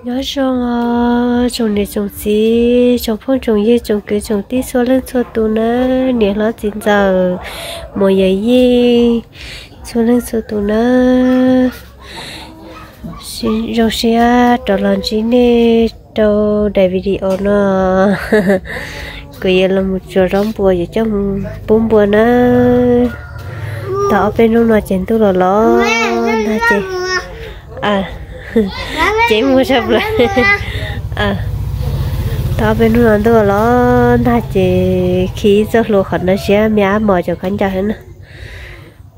Nyob zoo os tsoom niam tsoom txiv, tsoom phooj tsoom ywg, tsoom kwv tsoom tij txhua leej txhua tus na, niam hlob txiv ntxawm, muam yawm yij, txhua leej txhua tus na. Zoo siab rov los ntsib nej rau daim video no. Kuv yuav los mus tsuav zaub npua yuav coj mus pub npua na. Tau ob peb hnub no ces ntuj los los ntag ces, ces muag sab plaws. Tau ob peb hnub no ntuj los los ntag ces khi ib txoj hlua qhov no siab me ab mos cov khaub ncaws na.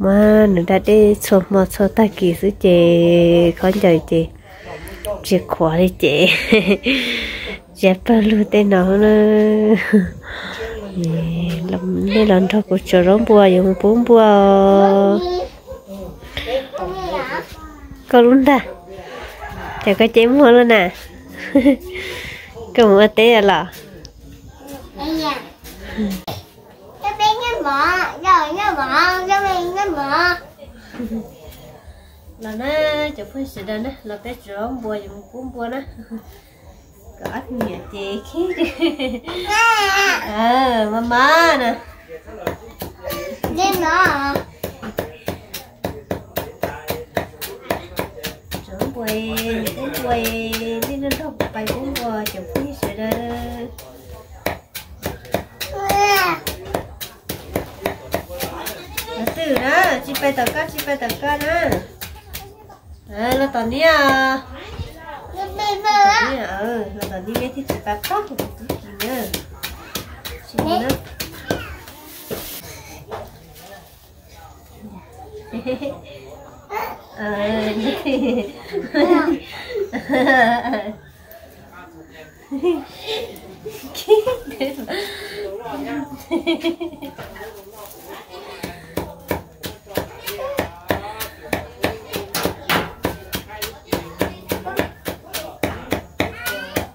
Muab nws da dej txhua hmo txhua tag kis xwb ces khaub ncaws ces tsis qhuav li ces tsis pawg lug tej no na. Nej los nrog kuv tsuav zaub npua yuav mus pub npua. Koj lub ntag, ces koj ces muag lawm na. Koj mus ua teb los? Los na, cov phooj ywg sawv daws na, los peb tsuav npua yuav mus pub npua na. Koj ob niam ces khib. Mas mas na. Tsuav npua, pub npua, nej nrog nrog kuv pais pub npua cov phooj ywg sawv daws. Los twj na, tsis pais tom koj, tsis pais tom koj na. Los tom niab. Los tom niab, los tom niab thiaj tsis pab pab kuv tus tub kis na. Tsis na.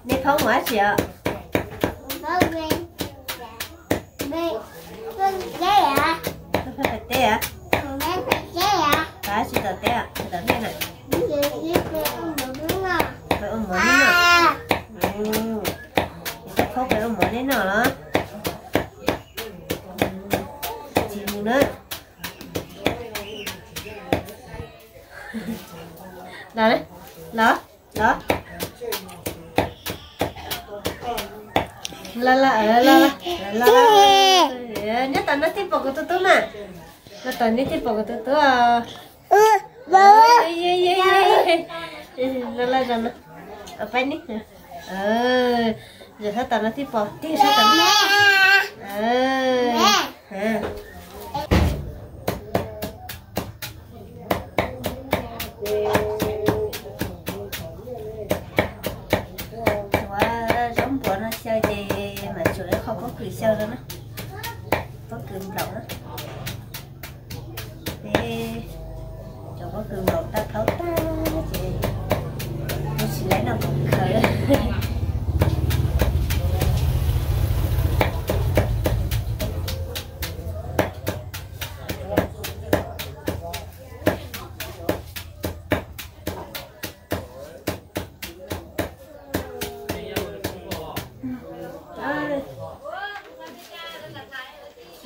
Nej phob mus dab tsi os? Peb pais teb a? Pais dab tsi tom teb a? Tom nej na? Pais ua mov nej noj. Peb phob pais ua mov nej noj los? Tsis mus na. Los, los, los. Los, los, los, los. Nyob tom no thiaj pom kuv tus tub na. Los tom no thiaj pom kuv tus tub os. Los, los, los no. Pab ne. Yog sab tom no thiaj pom, tig sab tom no. Tsuav zaub npua no xyaw ces mam tsuav lawv qhov pob kws xyaw no na. Pob kws nplaum na. Peb cov pob kws nplaum tag thaub tag ces ua tsis laib noj pom khaws.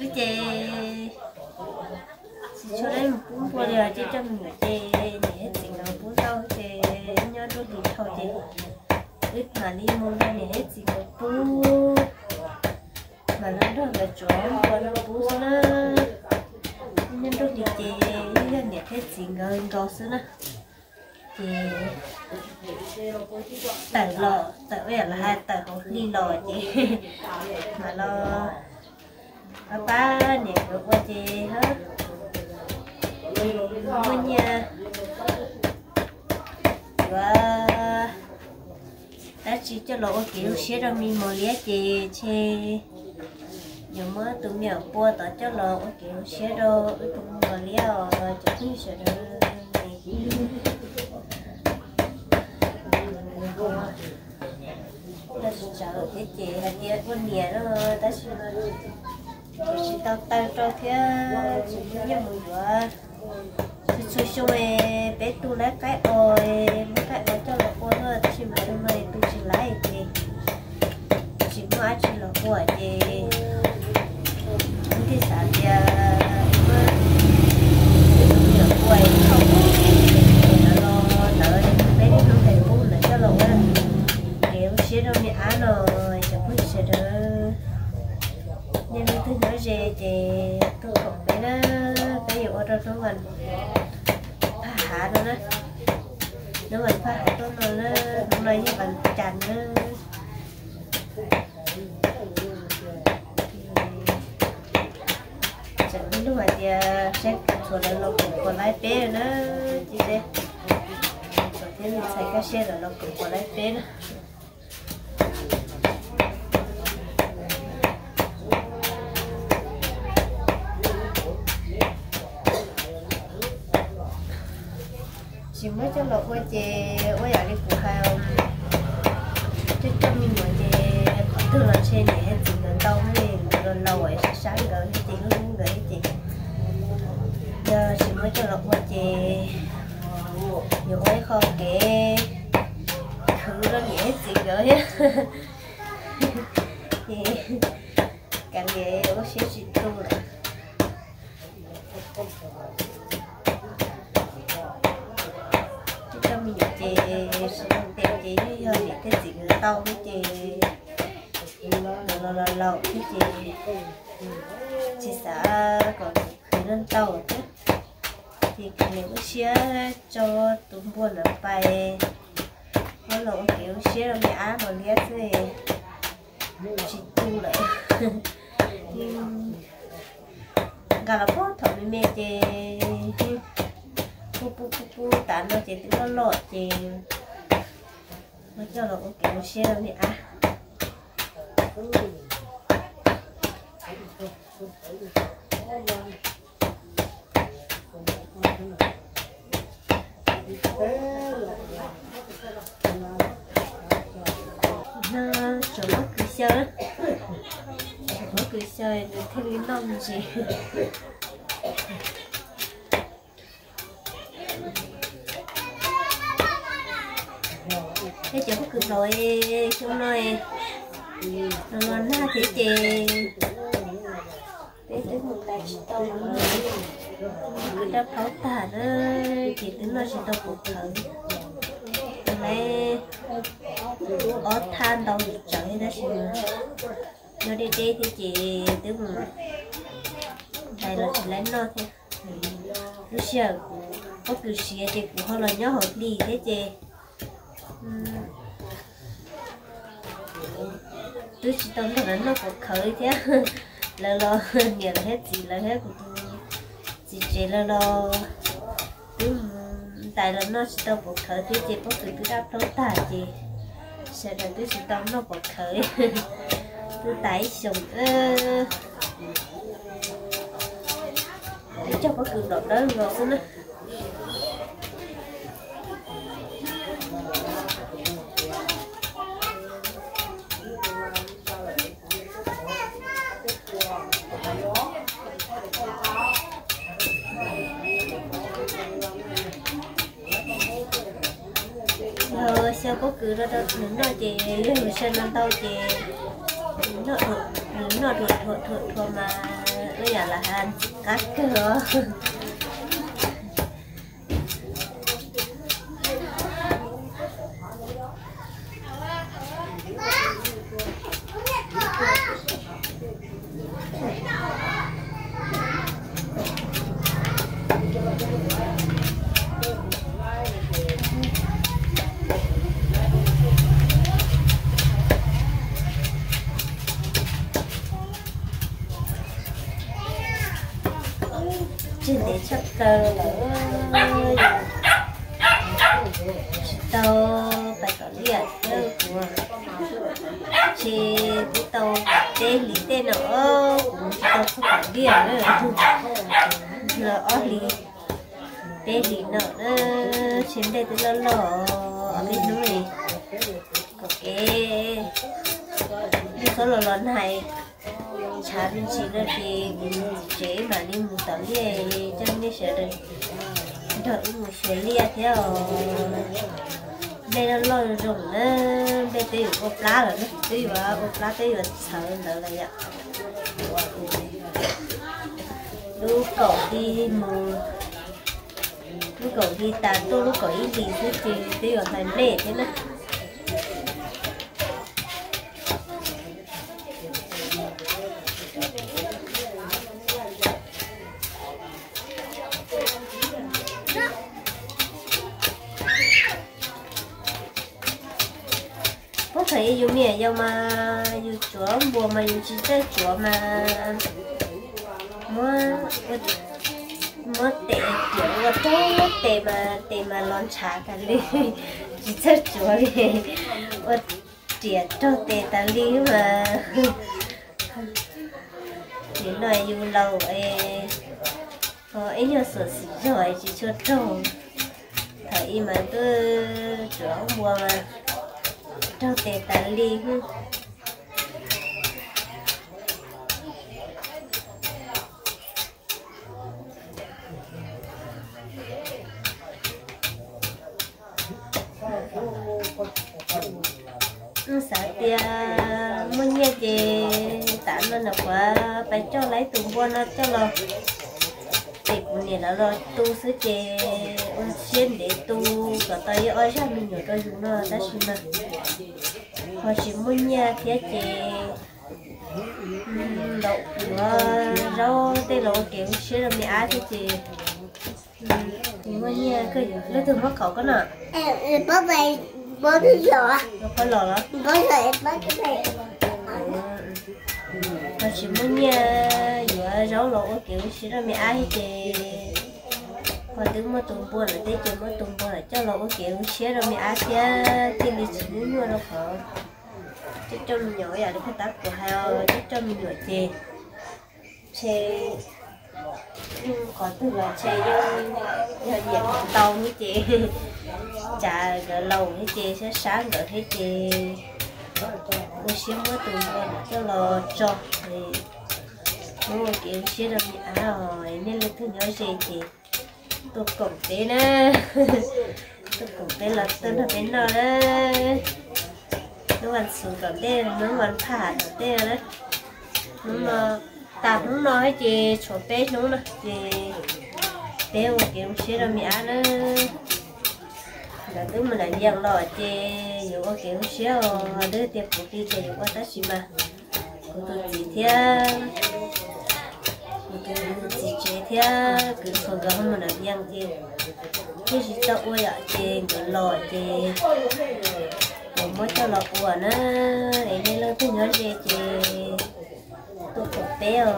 Wb ces tsis tshua laib mus pub npua li os, ces coj me nyuam ces niam thiab txiv nkawd pub tau ces nyob nruab hlis dhau ces wb mam li mus nrog niam thiab txiv nkawd pub, mam li nrog nkawd tsuav npua no pub xwb na. Nyob nruab hlis ces yog niam thiab txiv nkawd nkaus xwb na. Ces tawm los, tawm ua yam li hais tawm hauv hli los ces mam los pab pab niam nkawd ua ces muaj nyiaj yuav dab tsi coj los ua kev zoo siab rau me mos liab ces ntshe yuav muab tus me nyuam pua tod coj los ua kev zoo siab rau wb tus me mos liab os cov phooj ywg sawv daws. Tsis tsawg thiab ces hais tias ua niam no tab sis mas tsis tau taw rau thiab tsis muaj nyiaj mus yuav, tsis Xyoo xyoo peb tu lawv qaib o, muab qaib o coj los ua na, tab sis mas xyoo no tu tsis laiv ces tsis muaj dab tsi los ua ces wb thiaj xav tias muab ua ib thaum ub, lawv los lawv peb lub hlwb Facebook lawv coj los ua kev ua siab rau me ab no, cov phooj ywg sawv daws. Yog leej twg nyob ze ces tuaj koom peb na, peb yuav ua rau hnub vas phaj hav no na, hnub vas phaj hav tuaj no na, hnub no yog vas cas na. Tseem muaj lub hais tias saib kawm txhuam lawv los koom puas laib peb na, cia seb kawm txhuam thiab me ntxhais Kaj Siab lawv los koom puas laib peb na. Tsis muab coj los ua ces ua yam li kuv hais, coj coj me nyuam ces qhov twg los ntshe niam thiab txiv nkawd ntau, nkawd los laus sab sab nkawd thiab ces hlub hlub nkawd thiab ces yog tsis muab coj los ua ces yuav ua ib qho kev khwv rau niam thiab txiv nkawd thiab. Ces kav liam ua siab tsis tu lawm. Coj coj me nyuam ces tsis tau ntev ces yeej yog niam thiab txiv nkawd ntau thiab ces nkawd los los laus thiab ces tsis xav kom khwv ntau thiab. Ces kav liam ua siab tso tus npua ntawd pais, muab los ua kev ua siab rau me ab mos liab xwb, tsis tu lawm. Nqa los puag thaum me me ces pub pub pub pub tas no ces twb loj loj ces muab coj los ua kev ua siab rau me ab. No tsuas pob kws xyaw, tsuas pob kws xyaw nws thiaj li noj me ntsis. Peb cov pob kws nplaum xyoo no los los nag thiab ces peb twb mus tais tsis tau, pob kws daj plaub tag na, ces twb noj tsis tau pov khawv. Lawv ob thaj ntau tsawv tab sis noj deb deb thiab ces twb mus tais los tsis laiv noj thiab. Lub sij hawm kuv pob kws siav ces kuv ho los nyob hauv hlis thiab ces twb tsis tau nrog lawv noj pov khawv thiab. Lawv los niam lawv thiab txiv lawv thiab kuv tus txiv tsev lawv los twb mus ntais los noj tsis tau pov khawv thiab ces pob kws twb daj plaub tag ces sawv daws twb tsis tau noj pov khawv. Twb tas ib xyoos, twb cog pob kws nplaum dawb los xwb na. Yog xyaw pob kws rau rau nws noj ces yog nws xyaw no ntau ces nws noj dhuav dhuav dhuav mas ua yam li hais qab kawg os. Tseg ntev tshaj plaws lawm, tsis tau pais tom liaj thiab kuv, ces twb tau peb hlis tej no, kuv tsis tau txog tom liaj na, los ob hlis peb hlis no na, ces nplej twb loj loj, ob peb hnub li kom kev, txhob los los nag, tshav me ntsis no ces kuv tsev mam li mus tom liaj coj nej sawv daws Nrog wb mus xyuas liaj thiab os. Nplej loj loj zoo na, nplej twb yuav ua plab lawm, twb yuav ua plab twb yuav txhawv ntawd lawm yom. Lub kaum hli mus, lub kaum hli tas tuaj lub kaum ib hlis xwb ces twb yuav hlais nplej thiab na. Puag thaum yus me nyuam yaus mas yus tsuav npua mas yus tsis txawj tsuav mas muab, muab tes riam ua tag tes mas tes mas los ntshav tas li, tsis txawj tsuav li, ua riam raug tes tas li mas. Nim no yus laus es ho ib nyuag xyuam xim zog es tsis tshua raug. Thaum ub mas twb tsuav npua mas raug tes tas li. Wb xav tias muaj nyiaj ces tam no nyuam qhuav pais coj lawv tus npua no coj los, ces kuv niam lawv los tu xwb ces ua siab ntev tu kom tau ib ob zaj me nyuam rau yus no tab sis mas ho tsis muaj nyiaj thiab ces los yuav zaub tej los ua kev ua siab rau me ab thiab ces tsis muaj nyiaj. Leej twg muab khaum koj no? Koj los los? Ho tsis muaj nyiaj yuav zaub los ua kev ua siab rau me ab thiab ces ho twb muaj tus npua lawm thiab ces muab tus npua lawm coj los ua kev ua siab rau me ab thiab thiaj li tsis nyuaj nyuaj rau qhov coj coj me nyuam ib yam li phaj tab kuv hais os, coj coj me nyuam ces ntshe qhov twg los ntshe yeej yog nyiam ntau thiab ces tsav nkawd laus thiab ces sab sab nkawd thiab ces ua siab muab tus npua coj los tso, muab ua kev ua siab rau me ab os. Nej leej twg nyob ze ces tuaj koom peb na, tuaj koom peb los tuaj nrog peb noj na. Hnub vas xuv tom ntej, hnub vas phaj tom ntej na, hnub no tas hnub no ces tshuav peb hnub no ces peb ua kev ua siab rau me ab na. Nkawd twb mus nram Vias los ces yuav ua kev ua siab os, twb tias kuv hli ces yuav ua tab sis mas kuv tus txiv thiab kuv tus txiv tsev thiab kuv txhua nkawd ho mus nram Vias ces thiaj tsis tau ua yom ces nkawd los ces kuv muab coj los ua na. Es nej leej twg nyob ze ces tuaj koom peb os.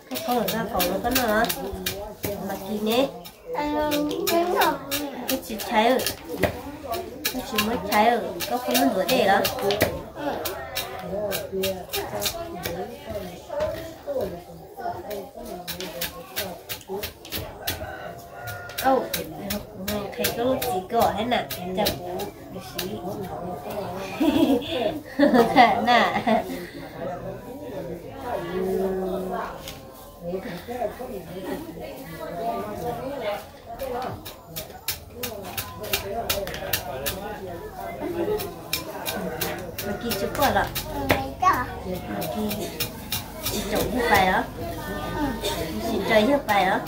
Koj qhov lawm koj qhov lawm koj noj los? Mas kis ne, koj tsis chais, koj tsis muab chais, koj pheej muab ntxuav dej los? Au, kuv qhia koj lub txiv koj thiab na, cas kuv siv na. Mas kis tsis quaj los? Mas kis tsis tsoom yawg pais os? Tsis tso yawg pais os?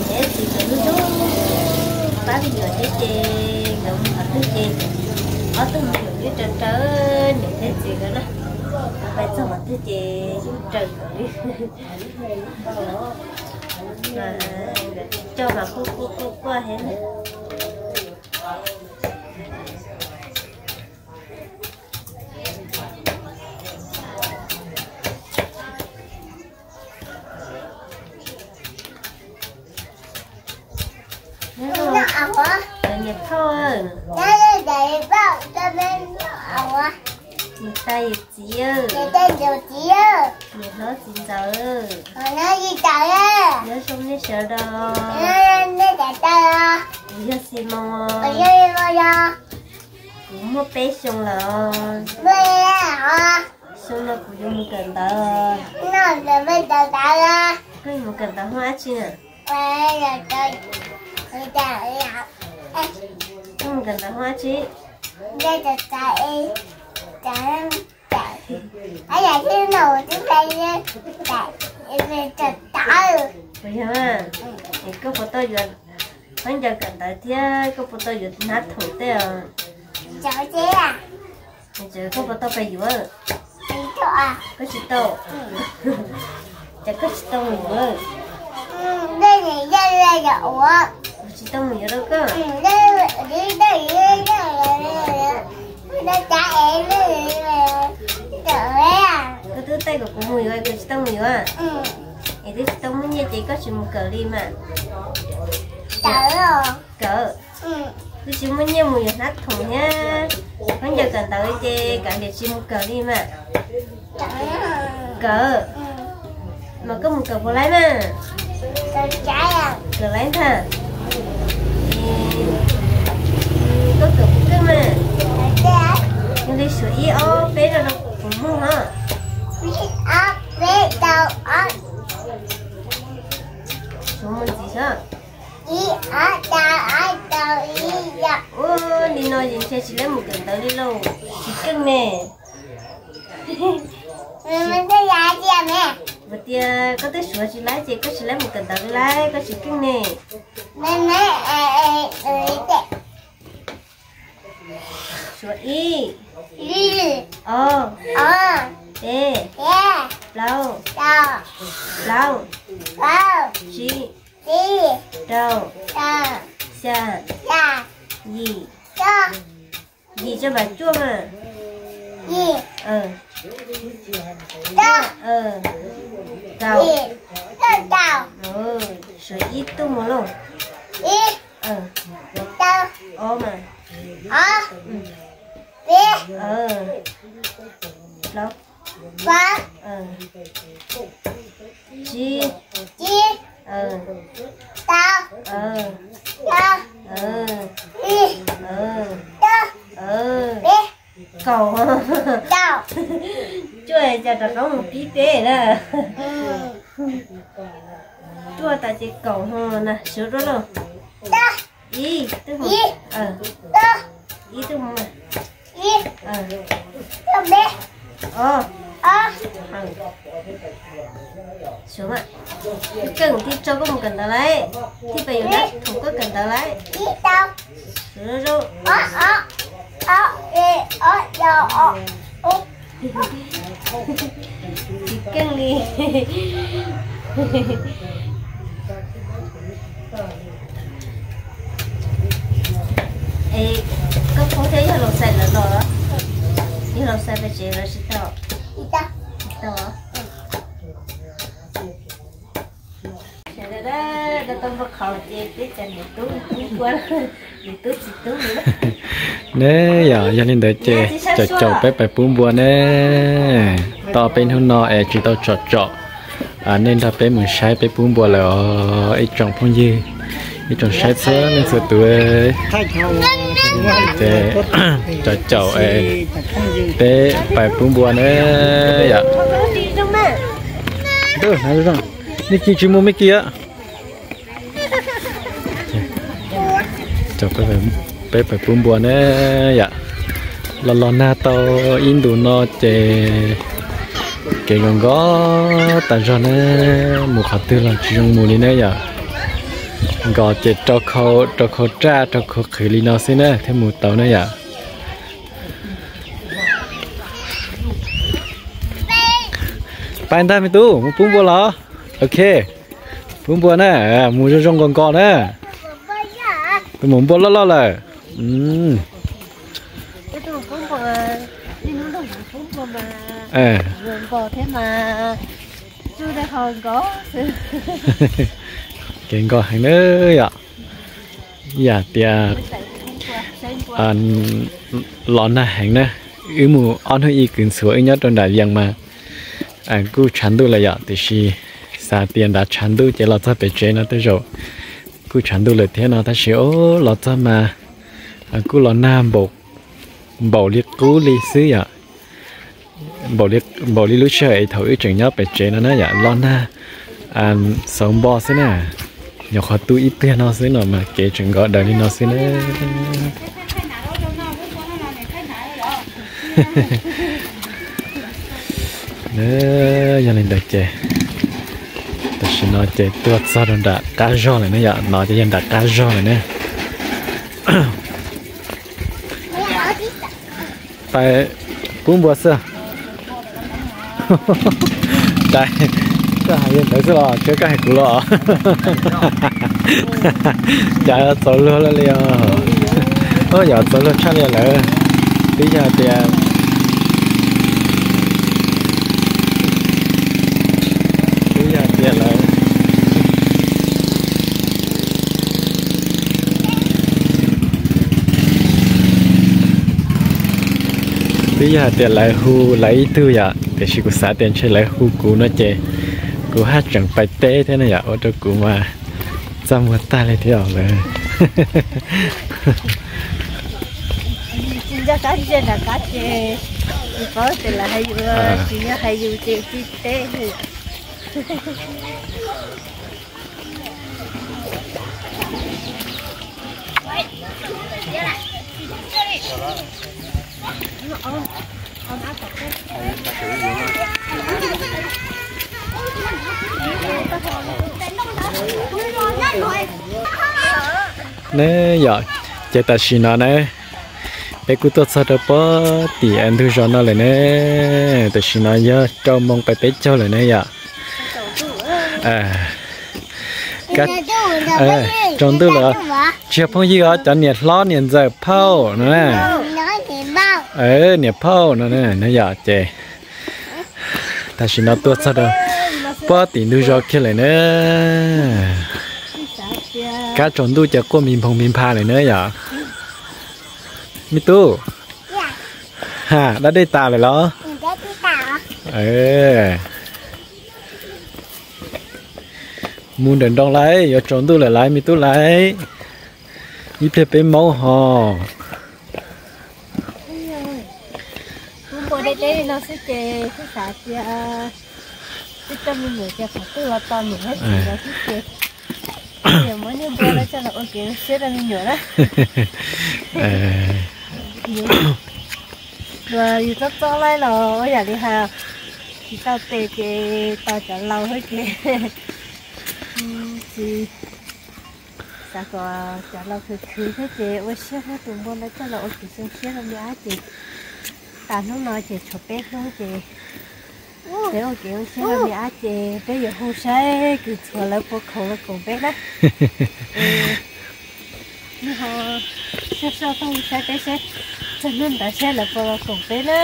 Niam thiab txiv nkawd hlub hlub pab me nyuam thiab ces nkawd mus qhov twg ces ob tug me nyuam twb raws raws niam thiab txiv nkawd na. Pais txog qhov twg ces yeej raws nkawd li. Mas nkawd tsis coj mas quaj quaj quaj quaj thiab na. Cov niam phauj, niam tais yawm txiv, niam hlob txiv ntxawm, nyob zoo nej sawv daws. Kuv yog Xis Moos, kuv muaj peb xyoo lawm. Hnub no kuv yuav mus kawm ntawv. Koj mus kawm ntawv hoob dab tsi na? Koj mus kawm ntawv hoob dab tsi? Puas yog? Es koj puas tau yuav khaub ncaws kawm ntawv thiab koj puas tau yuav hnab thoom tej os? Koj puas tau pais yuav? Koj tsis tau? Cas koj tsis tau mus yuav? Kuv tsis tau mus yuav rau koj. Koj twb taij kom kuv mus yuav, kuv tsis tau mus yuav. Es twb tsis tau muaj nyiaj ces koj tsis mus kawm li mas. Kawm. Twb tsis muaj nyiaj mus yuav hnab thoom thiab khaub ncaws kawm ntawv ces kav liam tsis mus kawm li mas. Kawm. Mas koj mus kawm puas laib mas? Kawm laib ntag. Koj kawm puas kawg mas? Yog li suav ib ob peb rau rau kuv mloog os. Suav mus ntxiv xwb. Ua li no ces ntshe tsis laib mus kawm ntawv li lauj, tsis keej ne. Hais tias koj twb suav tsis laib ces koj tsis laib mus kawm ntawv li lauj, koj tsis keej ne. Suav ib, ob, peb, plaub, plaub, tsib, rau, xya, yim, yim coj pas cuaj mas. Kaum. Suav ib tuj mus lauj. Ob mas. Plaub, tsib, kaum. Cuaj cas rov qab mus pib peb na. Cuaj tas ces kaum ho na, suav dua lauj. Ib, ib tuj mus. Suav mas, keej thiaj tso koj mus kawm ntawv lauj, thiaj pais yuav hnab thoom koj kawm ntawv lauj. Suav zoo zoo. Tsis keej li. Es koj phob thiab yawg laus xais lawv los? Yawg laus xais pais tsev lawv tsis tau? Tsis tau. Tau npua qhauv ces peb cov niam tub pub npua, niam tub txiv tub. Ne yom, yog li ntawd ces caum caum peb pais pub npua ne. Tau peb hnub no es tsis tau tsom tsom, nej nrog peb mus saib peb pub npua lawm os ib tsoom phooj ywg, ib tsoom saib txhua leej txhua tus. Ces caum caum peb pais pub npua ne yom. Nej kis tsis mus me kis a. Peb pais pub npua ne yom. Los los nag tau ib ntus no ces kev nkos nkos tas zog ne, mus qhov twg los tsis zoo mus li ne yom. Nkos ces rau khau raj rau khau qhwv li no xwb na thiaj mus tau ne yom. Pais ntag me tub, mus pub npua los? Ok, pub npua na, mus zoo zoo nkos nkos na. Tus mus npua loj loj lawm. Kev nkos heev na yom. Yam tias los nag heev na, wb mus ob hnub ib kwv ntxhuav wb nyob rau nram Vias mas kuj tshav ntuj lawm yom, tiam sis xav tias nrad tshav ntuj ces los txog pem tsev no tej zaum kuj tshav ntuj lawm thiab no, tab sis los txog mas kuj los nag npaum li qub li xwb yom. npaum li lub sij hawm thaum wb tseem nyob pem tsev no na yom, los nag xauv npo xwb na. Nyuam qhuav tu ib pliag no xwb no mas kev tseem nkos daws li no xwb na. Yog li ntawd ces tam sim no ces tuaj txog rau nram qab zog lawm ne yom, no ces yog nram qab zog lawm ne. Pais pub npua xwb. Cas koj hais li ntawd xwb los tsis koj hais kuv los? Cas txaus luag li os. Yog txaus luag tshaj li lawm. Twb yog tias, twb yog tias lawv, twb yog hais tias lawv hu lawv ib tug yom, tiam sis kuv xav tias ntshe lawv hu kuv no ces kuv haj tseem pais teb thiab no yom, ua rau kuv mas txaj muag tag li thiab lawm. Tsis nco qab ntsia nram qab ces tsis paub tias lawv hais yus, tsis yog hais yus ces tsis teb. Ne yom, ces tam sim no na, peb kuj tuaj txog rau pob tim ntug zos no lawm ne. Tam sim no yog rau moos pais peb caug lawm ne yom. Tsaus ntuj lawm, tsis yog phooj ywg os, cov niam hlob niam ntxawm phauj no na. Niam phauj no na yom, ces tam sim no tuaj txog rau pob tim ntug zos kiag lawm na. Kab tsaus ntuj ces quaj mi nphoo mi npha lawm na yom. Me tub, ha, dab dej tas lawm los? Mus nrawm nroos lawm, yuav tsaus ntuj lawm laiv me tub laiv. Ib pliag peb maub ho. Kuv npua deb deb li no xwb ces kuj xav tias twb coj me nyuam ces qhov twg los tos niam thiab txiv lawv xwb ces niam muab niag npua no coj los ua kev zoo siab rau me nyuam na. Yus txob txob laij los ua yam li hais, tsis tau tes ces tos cov laus xwb ces tsis xav kom cov laus khwv khwv thiab ces ua siab muab tus npua ntawd coj los ua kev zoo siab rau me ab ces tas hnub no ces tshuav peb hnub ces peb ua kev zoo siab rau me ab ces peb yuav hu saib kws ntxhuav lawv puas khoom los koom peb na. Nws ho soj soj tooj saib peb seb txog hnub ntawd saib lawv puas los koom peb na.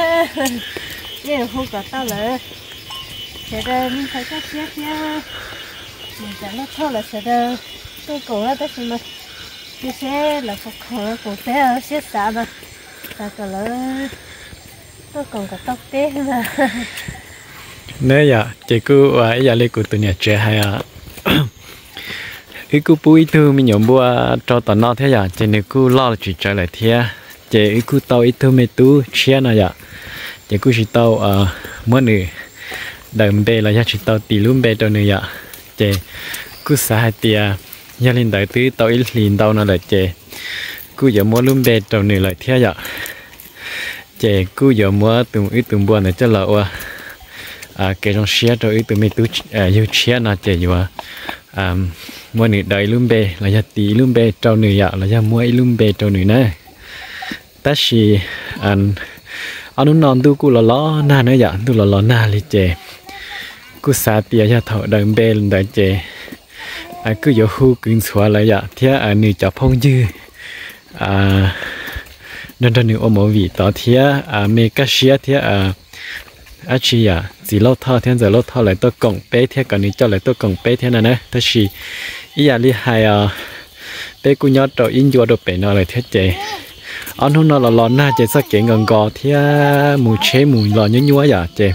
Peb yuav hu kom tau lawv, sawv daws me ntxhais kaj siab thiab niam cov loj thoj lawv sawv daws tuaj koom na tab sis mas cia seb lawv puas khoom los koom peb siab xav mas xav kom lawv tuaj koom kom tau peb na. Ne yom, ces kuj ua ib yam li kuv tus niam tsev hais, wb kuj pub ib tug me nyuam npua rau tom no thiab yom, ces nws kuj loj tsis tsawg lawm thiab. Ces wb kuj tau ib tug me tub tshiab no yom, ces kuj tsis tau muab nws daws npe los yog tsis tau tis lub npe rau nws yom. Ces kuj xav hais tias yog li ntawd twb tau ib hlis ntau no lawm ces kuj yuav muab lub npe rau nws lawm thiab yom. Ces kuj yuav muab tus wb tus npua ntawd coj los ua kev zoo siab rau wb tus me tub yug tshiab no ces yuav muab nws daws ib lub npe los yog tis ib lub npe rau nws yom, los yog muab ib lub npe rau nws na. Tab sis ob hnub no ntuj kuj los los nag na yom, ntuj los los nag li ces kuj xav tias yog thaum daws npe ntawd ces kuj yuav hu kwv ntxhuav lawv yom, thiab nws cov phooj ywg nrog nrog nws ua movie tod thiab me kaj siab thiab dab tsi yom, txiv Lauj Thoj thiab ntxawm Lauj Thoj lawv tuaj koom peb thiab kom nws coj lawv tuaj koom peb thiab no na. Tab sis ib yam li hais os, peb kuj nyob rau ib ncua rau pem no lawm thiab ces ob hnub no los los nag ces txoj kev nkos nkos thiab mus tsheb mus los nyuab nyuab yom ces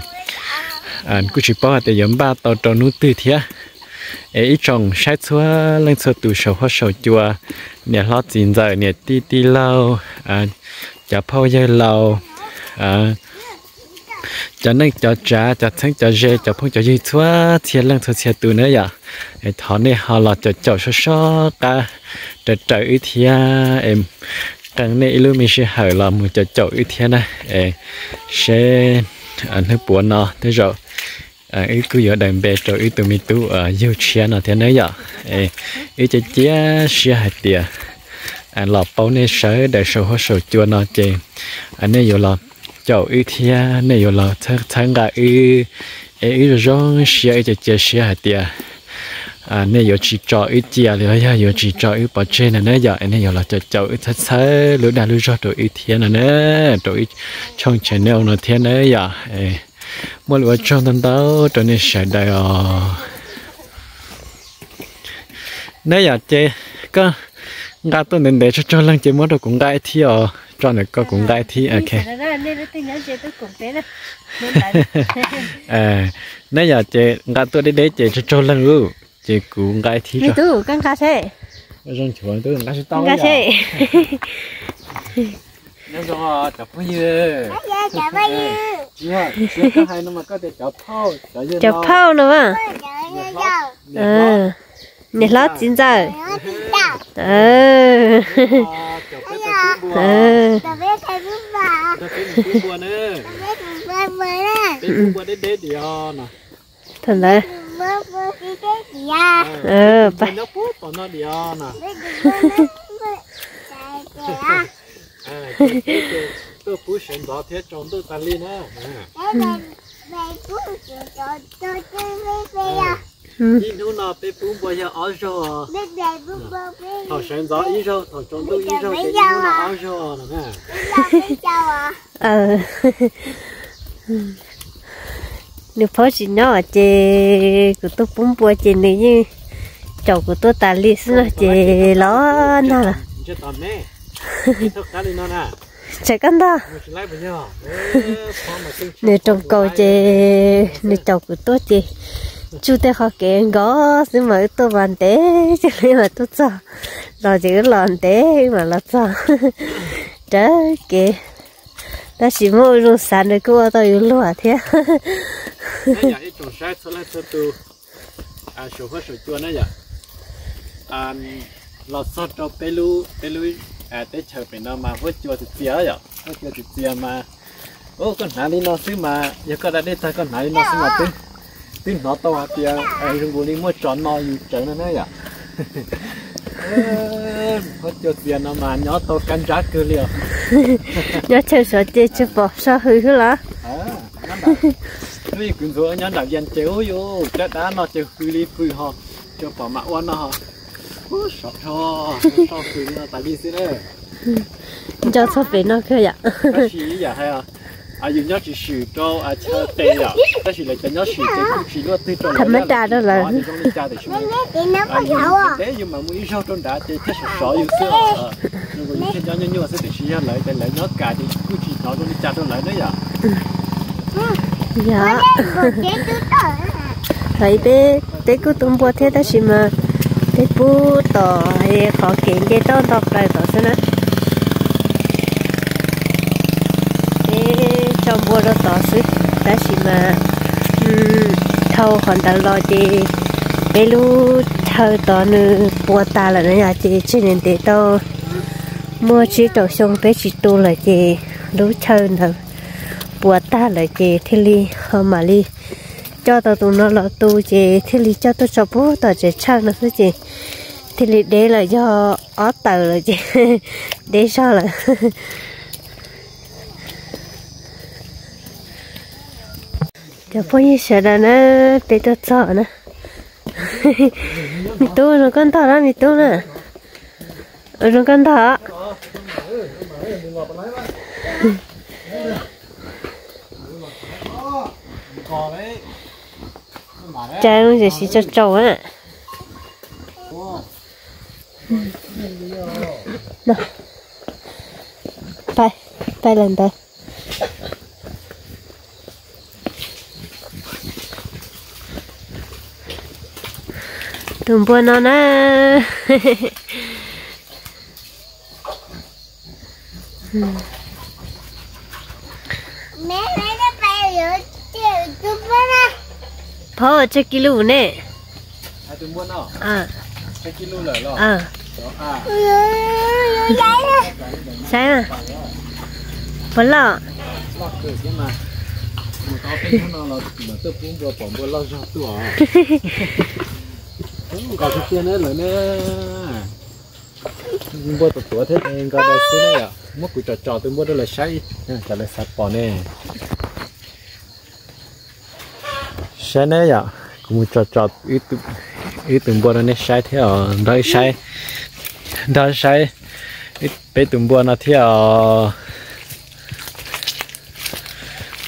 kuj tsis paub hais tias yuav npaj tau rau hnub twg thiab. Es ib tsoom saib txhua leej txhua tus saum huab saum cua, niam hlob txiv ntxawm niam tij tij laug, cov phauj yawg laus, Cov neej cov tsav, cov txheeb cov ze, cov phooj cov ywg txhua txhia leej txhua txhia tus na yom, es thov nej ho los caum caum soj soj qab raws raws wb thiab, es qee nej ib lub me sij hawm los mus caum caum wb thiab na, es seb hnub puav no tej zaum wb kuj yuav daws npe rau wb tus me tub yug tshiab no thiab na yom. Es wb cia cia siab hais tias los paub nej sawv daws saum huab saum cua no ces nej yuav los caum wb thiab nej yuav los txhawb nqa wb, es wb zoo zoo siab, wb cia cia siab hais tias nej yuav tsis tso wb cia los yog yuav tsis tso wb pov tseg no na yom, es nej yuav los caum caum wb, txhawb txhawb lub dag lub zog rau wb thiab no na, rau wb tshooj channel no thiab na yom. Muaj lus ua tsaug ntau ntau rau nej sawv daws os. Neb yom, ces koj nqa tuaj ntev ntev tsaug tsaug leeg ces muab rau kuv nqa ib thib os, tso ntawm koj kuv nqa ib thib, ok. Neb yom, ces nqa tuaj deb deb ces tsaug tsaug leeg lauj, ces kuv nqa ib thib tso. Nqa seb. Nqa seb. Nyob zoo cov phooj ywg. Tsis yog, tsis yog koj hais no mas koj tias cov phauj, cov yawg laus. Cov phauj no mas. Niam hlob txiv ntxawm. Cov peb tau pub npua. Nrog peb mus pub npua na. Peb pub npua deb deb diam no. Thaum ntawd nyob puag tom no diam no. Tuaj pub sawv ntxov thiab tsaus ntuj tas li na. Ib hnub no peb pub npua yog ob zaug. Thaum sawv ntxov ib zaug, thaum tsaus ntuj ib zaug, ces ib hnub no ob zaug no na. Nws phob tsis nyob ces kuv tuaj pub npua ces nws yeej caum kuv tuaj tas li xwb no ces los nag lawm. Tsam koj ntag. Nws roos kaus ces nws caum kuv tuaj ces tsuj tej qhov kev nkos xwb mas wb tuaj mas ntev, ces wb mas tuaj txog, los ces wb los ntev wb mam los txog rawv kev. Tab sis muaj ua zoo xav nws kuj ua tau yus luag thiab. Saum huab saum cua na yom, los txog rau peb lub, peb lub teb chaws pem no mas huab cua txias txias yom, huab cua txias txias mas, koj hnav li no xwb mas, yog koj da dej tag koj hnav li no xwb mas twb, twb hnov tau hais tias zoo nkaus li muaj tsov no yus tsawv no na yom. Huab cua txias no mas nyob tau kab ntsab kawg li os. Nyob chaw sov ces tsuas pom so hws xwb los. Hnub ib kwv ntxuav nyob nram Vias ces ub yuv caj dab no ces hws li hws ho, tsuas pom mam ua no ho. Sov rho, so hws li no tas li xwb na. Nco txog pem no kawg yom. Tab sis yam hais, yus nyob tsis swm rau chaw tes yom, tab sis lawv cov nyob swm ces kuj tsis luaj twg rau lawv, tham ma da rau lawv. Zoo li cas tiam sis yus teb yus mam mus ib zaug rau nrad ces thiaj sov sov yus xwb. Zoo nkaus yus thiaj nyob nyuaj nyuaj xwb tiam sis yog lawv ces lawv nyob kam ces kuj tsis hnov zoo li cas rau lawv na yom. Yog, thaum ub peb, peb kuj tu npua thiab tab sis mas peb pub tom qhov kev nce toj nto plaws tom xwb na. Peb tso npua rau tod xwb, tab sis mas dhau qhov ntawd los ces peb lub chaw tod nws puas tag lawm na yom, ces tseg ntev ntev tau muaj tsib rau xyoo peb tsis tu lawm ces lub chaw ntawd puas tag lawm ces thiaj li ho mam li coj tau tus no los tu ces thiaj li coj tuaj tso puag tom tsev tsawg no xwb ces thiaj li deb lawm, yog ob tawm lawm ces deb zog lawm. Cov phooj ywg sawv daws na, peb tuaj txog na. Me tub, zoo koj ntog na me tub na. Zoo koj ntog. Tsa zoo ces siv tsau tsau na. Pais, pais lawm ntawd. Tus npua no na. Phauj, tsawg kis lus ne? Saib, puas loj? Npua tuav tuav thiab nkaus xwb na yom. Muab kuv tsom tsom tus npua rau lawv saib, kom lawv xav pom ne. Saib ne yom, kuv mus tsom tsom wb tus npua rau nej saib thiab os. Nrog wb saib, nrog saib peb tus npua no thiab os.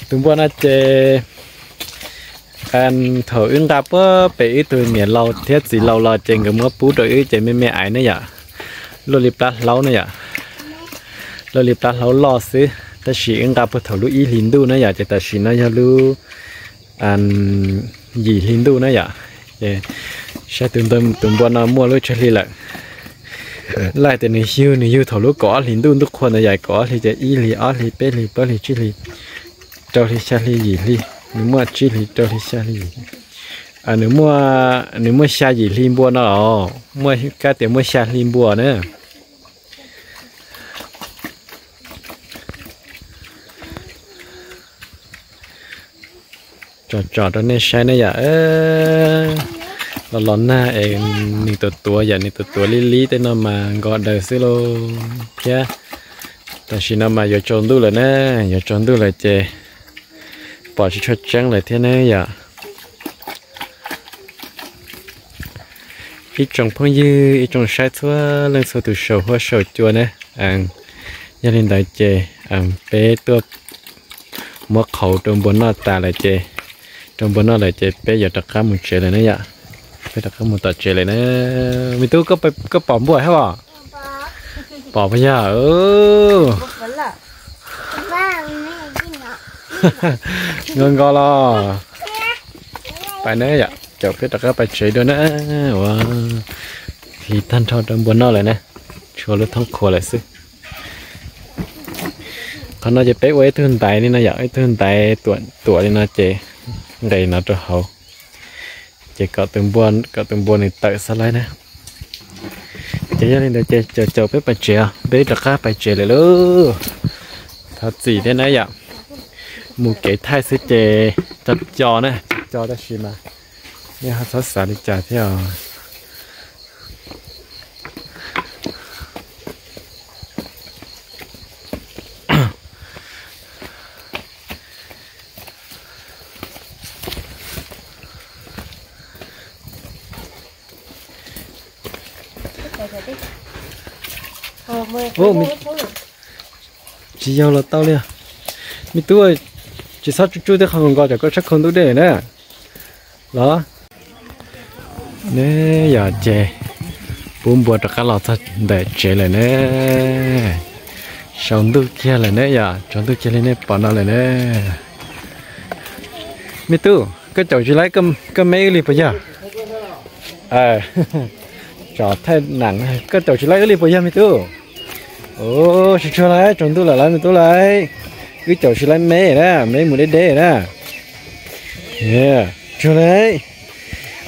Tus npua no ces thaum wb nqa puag pem wb tus niam laus thiab txiv laus los ces nkawd muab pub rau wb ces me me aiv ne yom. Luaj li plab hlaub ne yom. Luaj li plab hlaub loj xwb, tab sis wb nqa puag thaum lub ib hlis ntuj na yom, ces tam sim no yog lub yim hli ntuj na yom. Ces saib tus npua no muaj lub tsawg hli lawm. Laj tias nws yug, nws yug thaum lub kaum ob hlis ntuj, ntuj qhua ntawd yom, kaum ob hli ces ib hlis, ob hli, peb hlis, plaub hlis, tsib hlis, rau hli, xya hli, yim hli. Nws muaj tsib hlis, rau hli, xya hli, yim hli. Nws muaj, nws muaj xya yim hli npua no os, muaj kab tias muaj xya hli npua na. Tsom tsom rau nej saib ne yom. Los los nag es nws tuav tuav yom, nws tuav tuav lib lib tej no mas nkos daws xwb lauj thiab. Tam sim no mas yuav tsaus ntuj lawm na, yuav tsaus ntuj lawm ces pom tsis tshua tseeb lawm thiab ne yom. Ib tsoom phooj ywg, ib tsoom saib txhua leej txhua tus saum huab saum cua na. Yog li ntawd ces peb tuaj muab qhauv rau npua noj tas lawm ces, rau npua noj lawm ces peb yuav rov qab mus tsev lawm na yom. Peb rov qab mus tom tsev lawm na. Me tub, koj pom npua thiab os? Pom puas yog? Nkos nkos los. Pais na yom, caum peb rov qab pais tsev dua na. Ua, hli tag nrho rau npua noj lawm na, tshuav lub thoob qhuav lawm xwb. Qhov no ces peb ua ib tug ntaiv li no yom, ib tug ntaiv tuam tuam li no ces nqes no rau hauv, ces kom tus npua, kom tus npua nws tawm xav laib na. Ces yog li ntawd ces caum caum peb pais tsev, peb rov qab pais tsev lawm lauj. Thov txim thiab na yom, mus kev thaij xwb ces co co na, co co tab sis mas nej ho txhob xav li cas thiab os. Tsis yog los tau li. Me tub, tsis txhob tsuj tsuj tej qhov nkos cov koj tshab khau ntuj dej na. Los, ne yom, ces pub npua rov qab los txog ntawm tsev lawm ne. Tsaus ntuj kiag lawm ne yom, tsaus ntuj kiag li nej pom no lawm ne. Me tub, koj caum tsis laib koj me wb li puas yog? Tsom thaij nam, koj caum tsis laib wb li puas yog me tub? Tsis tsuag lawm, tsaus ntuj lawm lawm me tub lawm. Wb caum tsis laib me na, me mus deb deb na. Tsuag lawm,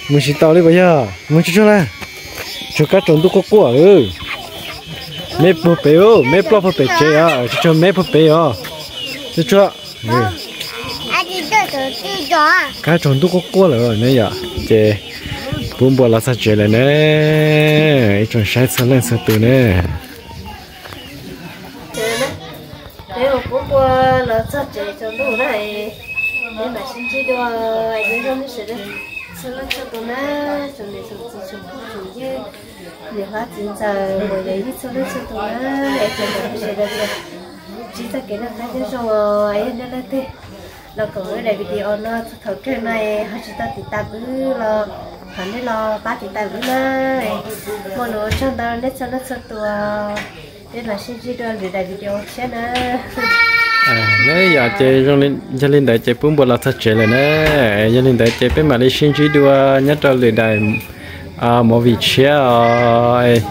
mus tsis tau li puas yog? Mus tsuag tsuag na. Tsuag kab tsaus ntuj quaj quaj. Me puag pem, me ploj puag pem tsev os, tsuag tsuag me puag pem os. Tsuag tsuag. Kab tsaus ntuj quaj quaj lawm ne yom, ces pub npua los txog tsev lawm ne, ib tsoom saib txhua leej txhua tus ne. Peb mus pub npua los txog tsev tsaus ntuj na, peb mam sib ntsib dua, nyob zoo nej sawv daws txhua leej txhua tus na, tsoom niam tsoom txiv tsoom phooj tsoom ywg, niam hlob txiv ntxawm uas yog ib txhua leej txhua tus na, es tsoom niam nej sawv daws tsis txoj kev noj qab nyob zoo os, yog nej leej twg los koom wb daim video no txog thaum kawg no ho tsis tau tiv tam wb los thov nej los pab tiv tam wb na. Muaj lus ua tsaug ntau nej txhua leej txhua tus, peb mam sib ntsib dua lwm daim video thiab na. Ne yom, ces yog li ntawd ces pub npua los txog tsev lawm na. Yog li ntawd ces peb mam li sib ntsib dua nyob rau lwm daim movie tshiab os.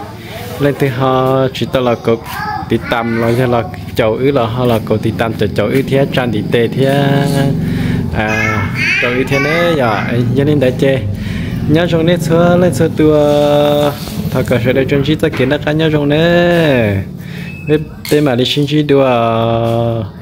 Leej twg ho tsis tau los koom tiv tam los yog los caum wb los ho los koom tiv tam caum caum wb thiab tsa ntiv tes thiab. Rau li thiab ne yom. Yog li ntawd ces nyob zoo nej txhua leej txhua tus, thov kom sawv daws tsuas ntsib txoj kev noj qab nyob zoo ne. Peb mam li sib ntsib dua.